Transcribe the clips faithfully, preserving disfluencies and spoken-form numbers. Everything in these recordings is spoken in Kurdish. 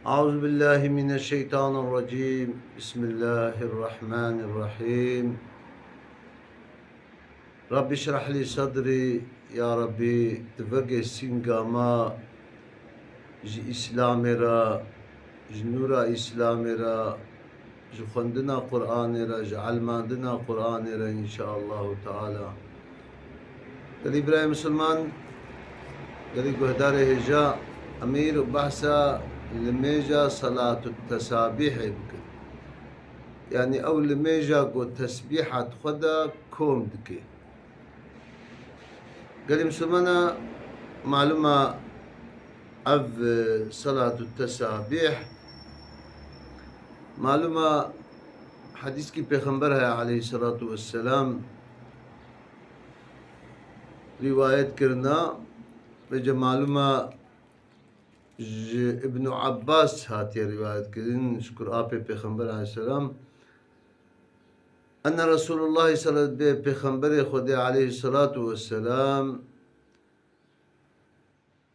أعوذ بالله من الشيطان الرجيم. بسم الله الرحمن الرحيم. رب اشرح لي صدري. Ya Rabbî, tu vegê sînga me ji Îslamê re, ji nûra Îslamê re, ji xwendina Qur'anê re, ji elmandina Qur'anê re, înşaallahu teala. Gelî birayê misilman, gelî guhdarê hêja, em îro behsa limêja Salatut Tesabîhê bikin. Yanî ew limêja ku tesbîhat xwe de kom dike. Gelî misilmana, malûm e ev, e, Salatut Tesabîh, malûm e hedîskî Pêxember heye aleyhisselatu vesselam, rîwayet kirina, vêce malûm e ji Ibnu Abbas hatiye rîwayet kirin, ji kur apê Pêxember aleyhisselam, enne Resulullah sallallahu aleyhi ve sellem, Pêxemberê Xwedê aleyhisselatu vesselam,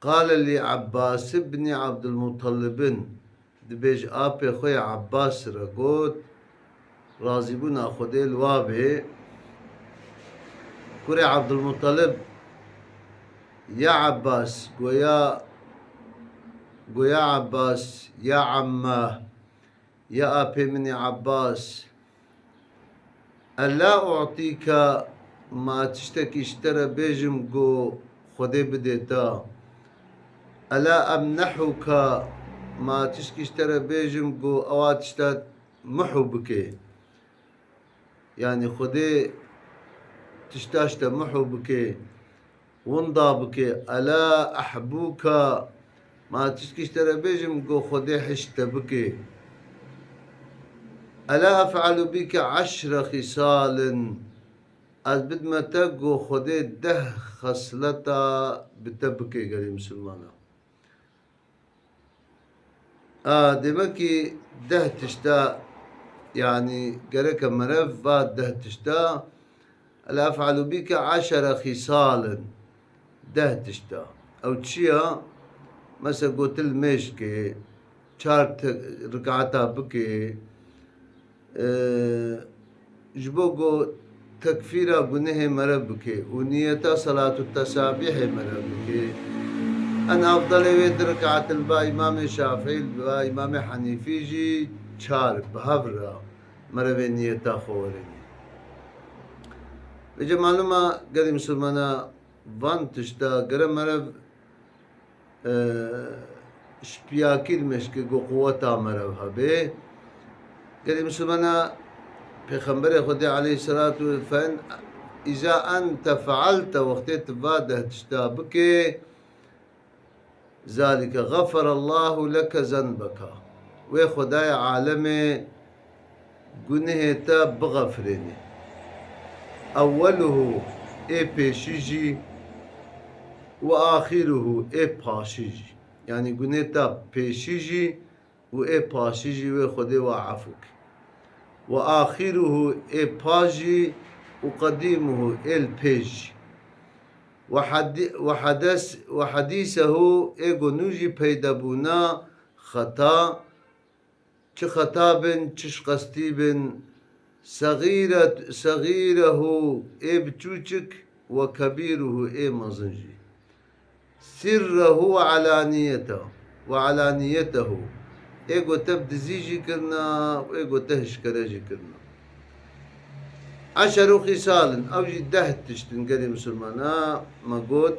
qale li Abbas ibn Abdulmuttalibin, dibêje apê xwe yê Abbas re got, razîbûna Xwedê li wa bê, kurê Abdulmuttalib, ya Abbas, goya, goya Abbas, ya Amma, ya apê min ê Abbas, ela u'tîka, ma tiştekî ji te re bêjim ku Xwedê bidê te? Ela emnehuka, ma tiştekî ji te re bêjim ku ewa tişta mihû bike? Yanî Xwedê tişta ji te mihû bike, winda bike. Ela ehbûka, ma tişkî ji te re bêjim ku Xwedê hişt te bike. Ela ef'alu bîke eşre xîsalin, ez bidime te ku Xwedê deh xesleta bi te bike, gelî misilmana. A, demekî deh tişta, yanî gereke merev va deh tişta, "Ela ef'alu bîke eşere xîsalin", deh tişta. Ew çi ya? Mesela gotil mêşkê, çar te-, rikata bike, e, ji bo ku tekfîra gunehê merev bike û niyeta Salatut Tesabîhê merev bike. En afdalê wê di rikatil ba Îmamê Şafîî, ba Îmamê Henîfî jî çar bi hev re merevê niyeta xwe werêne. Vêce malûma gelî misilmana van tişta gere merev e, şpiyakî dimeşke ku quweta merev hebe. Gelî misilmana Pêxemberê Xwedê aleyhisselatu ve, "Fe in, îza ente fealte", wextê tu va deh tişta bike, "zalike xeferallahu leke zenbeka." Wê Xwedayê alemê gunehê te bixefirêne. Ewweluhu, ê pêşî jî, û axiruhu, ê paşî jî. Yanî gunê te pêşî jî û ê paşî jî wê Xwedê wa efû ke. Û axiruhu, ê paş jî, û qedîmuhu, ê li pêş jî. Û hedi-, û hedes-, û hedîsehu, ê ku nû jî peyde bûna xeta, çi xeta bin, çi şiqestî bin, segîret-, segîrehu, ê biçûçik, we kebîruhu, ê mezin jî. Sirrehu we elaniyete-, we elaniyetehu, ê ku te bi dizî jî kirina, ê ku te hişkere jî kirina. Eşeru xîsalin, ew jî deh tişt in gelê misilmana, me got,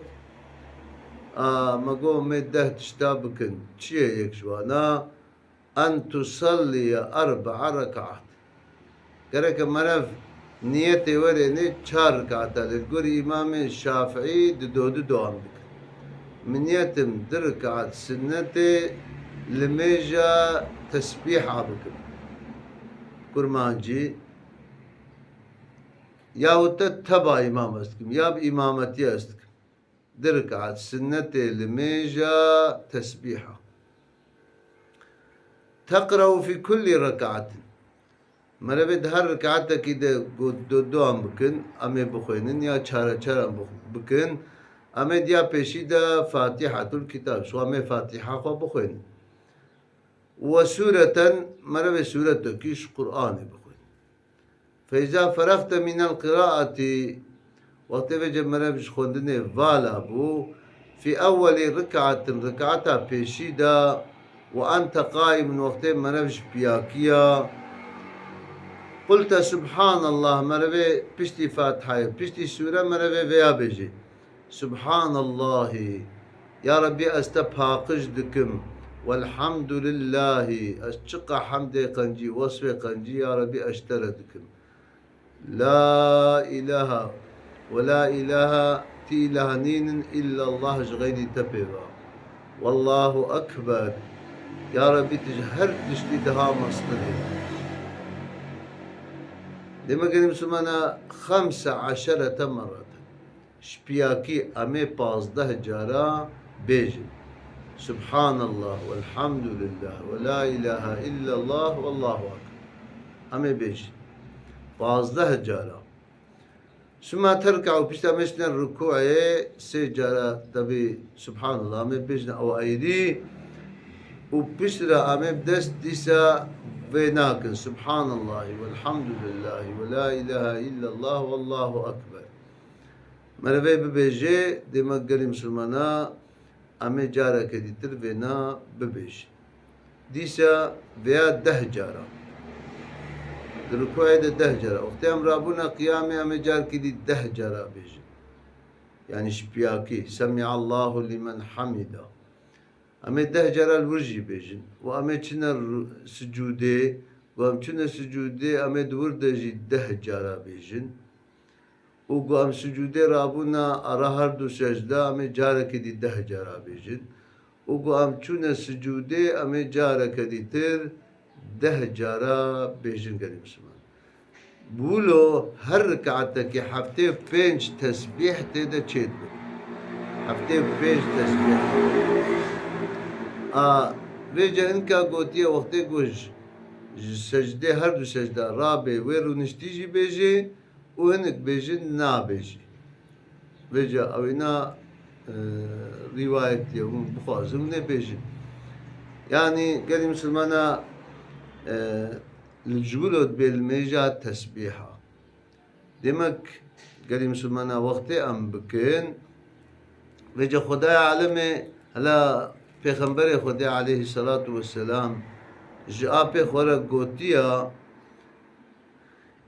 a, me got, me deh tişta bikin. Çi ye yek ji wana? En tusalliye erbaa rekaat. Gereke merev niyetê werêne çar rekaat e. Li gorî Îmamê Şafiî di dodî dewam dikin. Min niyetim di rekaat sinnetê limêja tesbîha bikim. Kurmancî, yahut te teba îmam ez dikim, ya bi îmametiya ez dikim. Di rekaat sinnetê limêja tesbîha. Teqra'u fî kullî rekaatin. Merevê di her rekaatekî de got do-, duan bikin, em ê bixwênin ya çare çaran bix-, bikin. Em ê diya pêşî de Fatihatul Kitab, ji wan mê Fatiha xwe bixwênin. Ve sureten, merevê suretekî ji Qur'anê bixwîn. Feyza ferexte minel qiraati, wextê vêce merev ji xwendinê vala bû, fi ewweli rikatin, rikata pêşî de, ve ente qaimun, wextê merev ji piyakiya, qulte subhanallah, merevê piştî Fatihayê, piştî sure merevê vêya bêjê. Subhanallahî, ya Rebbî, ez te paqij dikim. Welhamdulillahî, ez çiqa hemdê qencî, wesfê qencî, ya Rebbî, ez ji te re dikim. La ilaha, ve la ilaha, ti îlah nînin, illallah, ji xeyrî te pê ve. Wallahu ekber, ya Rebbî, tu ji her tiştî daha mestir î. Dême gelî Misilmana, xemse eşerete merreten. Ji piyakî em ê pazdeh cara bêjin. Subhanallah, welhamdulillah, ve la ilahe illallah, wallahu ekber. Em ê bêjin. Pazdeh cara. Suma terka û pişta em ê şine rukûyê sê cara tebî Subhanallah em ê bêjin ew ayrî. Û piştre em ê bi dest dîsa vê nakin. Subhanallah, velhamdulillah, ve la ilahe illallah, wallahu ekber. Merivê bibêje, dêmek gelî misilmana, em ê careke dîtir vêna bibêjin. Dîsa vêya deh cara. Di rukûyê de deh cara. Wextê em rabûna qiyamê, em ê carkî dî deh cara bêjin. Yanî ji piyakî, Semîallahu lîmen hamîda. Em ê deh cara li wir jî bêjin. Û em ê çine ru-, sicûdê, û em çine sicûdê, em ê di wir de jî deh cara bêjin. Û ku em sicûdê rabûna ara her du secda, em ê carekê dî deh cara bêjin. Û ku em çûne sicûdê, em ê careke dîtir deh cara bêjin gelî misilman. Wilo her rikatekî heftê û pênc tesbîh tê de çêdibin. Heftê û pênc tesbîh. A, vêce hinka gotiye wextê ku ji, ji secdê her du secda rabê wê rûniştî jî bêjê, û hinek bêjin nabêjî. Vêca ewêna, e, rîwayet ye, hûn bixwazin nêbêjin. Yanî gelî misilmana, e, li ji wilo dibê li mêja tesbîha. Demek gelî misilmana wextê em bikin, vêca Xwedaya alemê hela Pêxemberê Xwedê aleyhisselatu vesselam ji apê xwe re gotiya,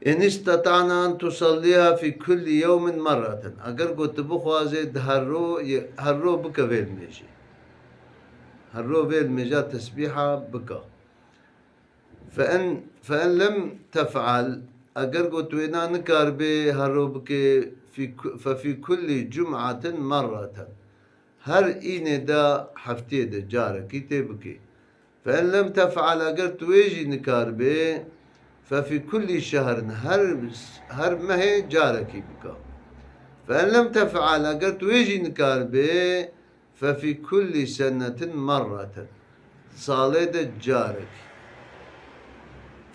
"In istata'na an tusalliha fi kulli yewmin merraten." Eger ku tu bixwazê di her ro, her ro bike vê limêjê. Her ro vê limêja tesbîha bike. Fe in, fe in lem tef'al, eger ku tu wêna nikaribê her ro bike, fi ku-, fe fi kulli cum'atin merraten. Her înê de heftiyê de carekî tê bike. Fe in lem tef'al, eger tu wê jî nikaribê, fe fî kullî şehrin, her, her mehê carekî bike. Fe in lem tef'al, eger tu wê jî nikaribê, fe fî kullî senetin merreten, salê de carekî.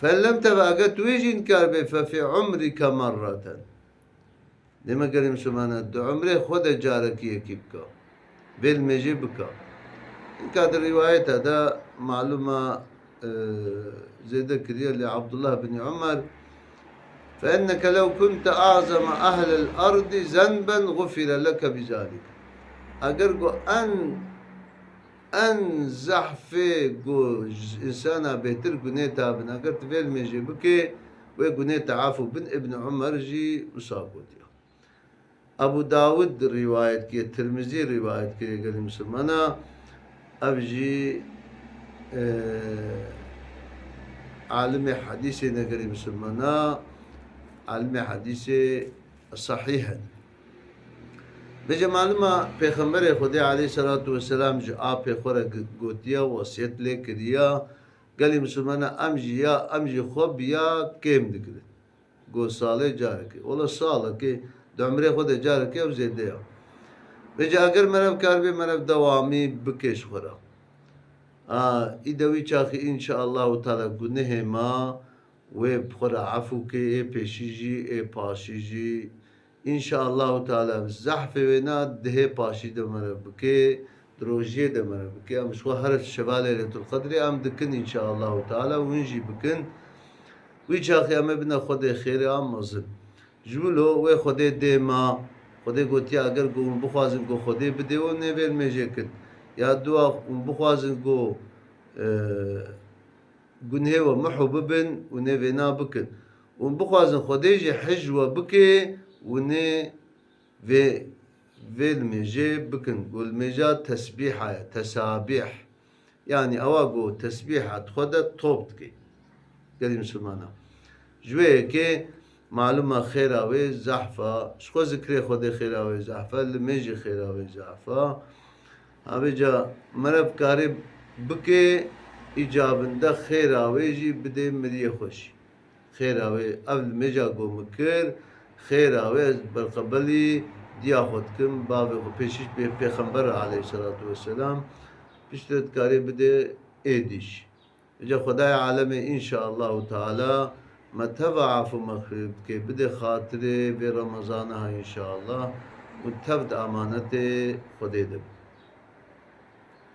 Fe in lem tef'al, eger tu wê jî nikaribê, fe fî umrike merreten. Demek gelî misilmana di umrê xwe de carekî yekî bike. Vê limêjê bike. Hinka di rîwayeta de malûma, e, zêde kiriye li Abdullah bin Umar, "Fe inneke lew kunte a'zama ehlel ardi zenben gufire leke bizalik." Eger ku en En zehfê ku ji însana bêtir gunê te bin, eger tu vê limêjê bikê, wê gunê te efû bin. Ibn Umer jî wisa gotiya. Ebu Dawud rîwayet kiriye, Tirmizî rîwayet kiriye gelî misilmana. Ev jî, e, alimê hedîsê ne gelî misilmana, alimê hedîsê sahîh in. Vêce malûma Pêxemberê Xwedê aleyhisselatu vesselam ji apê xwe re g-, gotiya, wesiyet lê kiriya, gelî misilmana em jî ya, em jî xwe bi ya kêm digirin. Got salê carekê. Wela salekê di umrê xwe de carekê ew zêde ya. Vêce eger merev karibê merev dewamî bike ji xwe re. A, î de wî çaxî înşaallahu teala gunehê ma wê bi xwe re efû ke, ê pêşî jî, ê paşî jî. Înşaallahu teala zehfê wêna dihê paşî de merev bike, di rojiyê de mere bike. Em ji xwe her şeva Leyletul Qedrê em dikin înşaallahu teala û hûn jî bikin. Wî çaxê em ê bine Xwedê xêrê a mezin. Ji wilo wê Xwedê dê ma, Xwedê gotiye eger ku hûn bixwazin ku Xwedê bidê we nê vê limêjê kin. Ya dua hûn bixwazin ku, e, gunhê we miho bibin û nê vêna bikin. Hûn bixwazin Xwedê jî hij we bike û nê vê, vê limêjê bikin. Ku limêja tesbîha ye, tesabîh. Yanî ewa ku tesbîha di xwe de top dike. Gelî misilmana. Ji wê yekê malûma xêra wê zehf a, ji xwe zikrê Xwedê xêra wê zehf e, limêjê xêra wê zehf a. Avêca meriv karê bike, îcabinde xêra wê jî bidê miriyê xwe jî. Xêra wê, ev limêja ku min kir, xêra wê ez berqebelî diya xwe dikim, bavê xwe pêşîş pê pêxember aleyhisselatu vesselam, piştre dikarê bidê êdî jî. Îca Xwedayê alemê înşaallahu teala me teva af û mexfîret bike, bidê xatirê vê Remezana ha înşaallah û tev di amanetê Xwedê de bike.